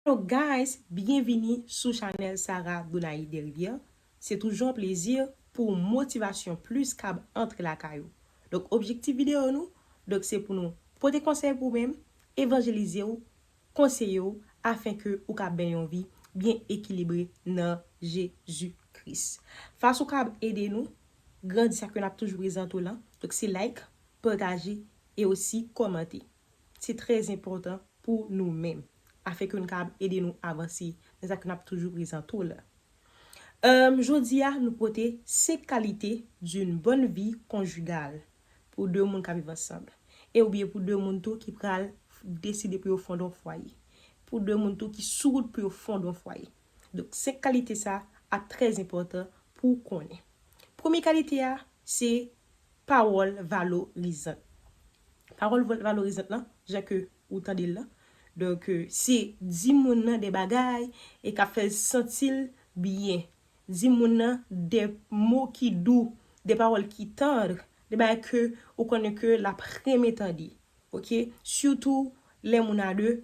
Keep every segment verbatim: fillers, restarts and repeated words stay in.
Hello guys, byenvini sou chanèl Sarah Donaï Desrivières. Se toujou yon plezi pou motivasyon plis kab antre lakay ou. Donk, objektif videyo nou, donk, se pou nou pote konsèy pou ou menm, evanjelize w, konseye w, afen ke ou ka byen yon vi byen ekilibre nan Jezi Kris. Fason ou kab ede nou grandi, sa ke n ap toujou prezante w lan. Donk, se like, pataje e osi kòmante. Se trè enpòtan pou nou menm, afen ke nou kab ede nou avanse nan sa ke n ap toujou prezante w lan. Jodi a, nou pote senk kalite d'une bonne vie conjugale pou de moun k ap viv ansanm. E oubyen pou de moun tou ki pral deside pou yo fonde yon fwaye. Pou de moun tou ki sou wout pou yo fonde yon fwaye. Donk, senk kalite sa ap trè enpòtan pou w konnen. Premye kalite a, se pawòl valorizan. Pawòl valorizan lan, jan ke ou tande l lan. Donk, se di moun nan de bagay e k ap fè l santi l byen. Di moun nan de mo ki dou, de pawòl ki tann, de bagay ke ou konnen ke l ap renmen tande. Oke? Sitou lè moun a de,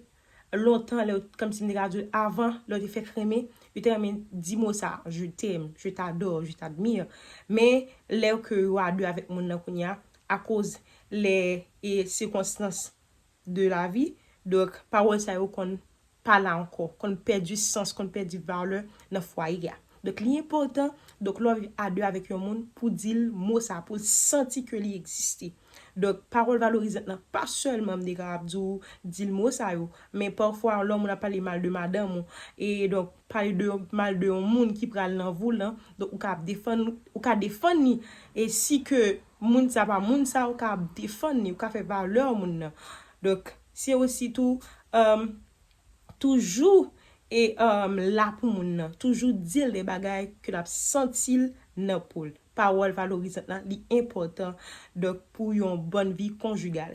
lontan, lè, kòmsi m te ka di w avan, lè w te fèk renmen, yo te renmen di mo sa, je t'aime, je t'adore, je t'admire. Men, lè ke yo a de avèk moun nan kounye a, akoz lè e sikonstans de la vi, donk, pawòl sa yo konn pa la ankò, konn pèdi sans, konn pèdi valè nan fwaye a. Donk, li enpòtan, donk, lè w a de avèk yon moun, pou di l mo sa, pou l santi ke li egziste. Donk, pawòl valorizan lan, pa sèlman m te kapab di w, di l mo sa yo, men pafwa, lè yon moun ap pale mal de madanm ou, e donk, pale de, mal de yon moun ki pral nan vi w lan, donk, ou ka ap defann, ou ka defann li, e si ke moun sa pa moun sa, ou ka ap defann li, ou ka fè valè moun nan. Donk, se osi tou, toujou e la pou moun nan. Toujou di l de bagay ke l ap santi l nan po l. Pawòl valorizan lan, li enpòtan, donk, pou yon bòn vi konjigal.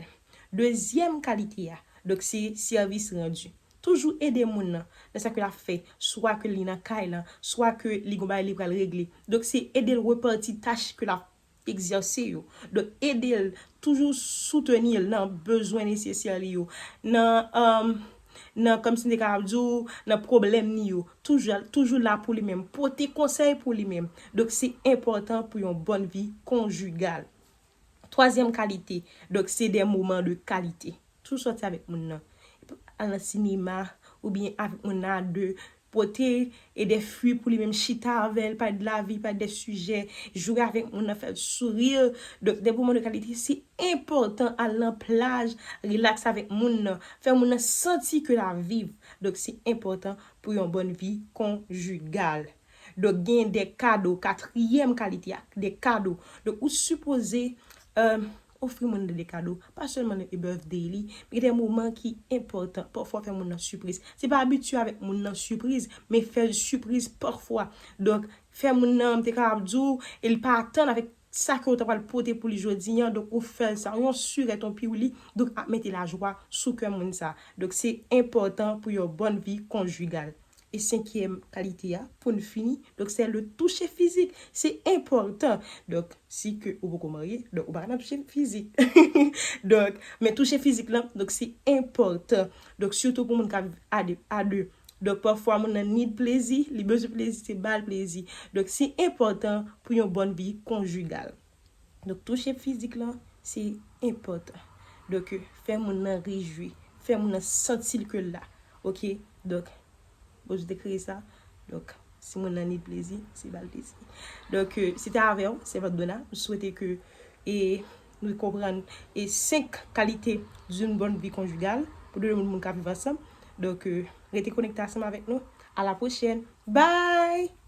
Dezyèm kalite a, donk, se sèvis randi. Toujou ede moun nan, nan sa ke l ap fè, swa ke li nan kay lan, swa ke li gon bagay li pral regle. Donk, se ede l repati tach ke l ap egzèse yo. Donk, ede l, toujou soutni l nan bezwen nesesè li yo. Nan, nan, kòmsi m te kapab di w, nan pwoblèm li yo. Toujou, toujou la pou li menm. Pote konsèy pou li menm. Donk, se enpòtan pou yon bòn vi konjigal. Twazyèm kalite, donk, se de moman de kalite. Toujou sòti avèk moun nan. Al nan sinema, oubyen avèk moun nan a de, pote e de fwi pou li menm, chita avè l, pale de lavi, pale de sijè, jwe avèk moun nan, fè l souri. Donk, de moman de kalite, se enpòtan al nan plaj, rilaks avèk moun nan, fè moun nan santi ke l ap viv. Donk, se enpòtan pou yon bòn vi konjigal. Donk, gen de kado, katriyèm kalite a, de kado. Donk, ou sipoze, ofri moun nan de kado, pa sèlman lè e birthday li, men gen de moman ki enpòtan. Pafwa fè moun nan sipriz. Se pa abitye avèk moun nan sipriz, men fè l sipriz pafwa. Donk, fè moun nan, m te kapab di w, e l pa atann avèk sa ke w ta pral pote pou li jodi a, donk ou fè l sa, yon sirèt, yon piwili, donk ap mete lajwa sou kè moun sa. Donk se enpòtan pou yon bòn vi konjigal. E senkyèm kalite a, pou n fini, donk se le touche fizik. Se enpòtan. Donk, si ke ou poko marye, donk ou pa ka nan touche fizik. Donk, men touche fizik lan, donk se enpòtan. Donk, sitou pou moun k ap viv a de, a de. Donk, pafwa moun nan need plezi, li bezwen plezi, se ba l plezi. Donk, se enpòtan pou yon bòn vi konjigal. Donk, touche fizik lan, se enpòtan. Donk, fè moun nan rejwi, fè moun nan santi l ke l la. Oke? Donk, bon, je te kreye sa. Donk, si moun nan need plezi, se ba l plezi. Donk, se te avè w, sèvant Dona. M swete ke e nou konprann e senk kalite d'une bonne vie conjugale pou de moun k ap viv ansanm. Donk, rete konekte ansanm avèk nou. A la pwochèn. Bye!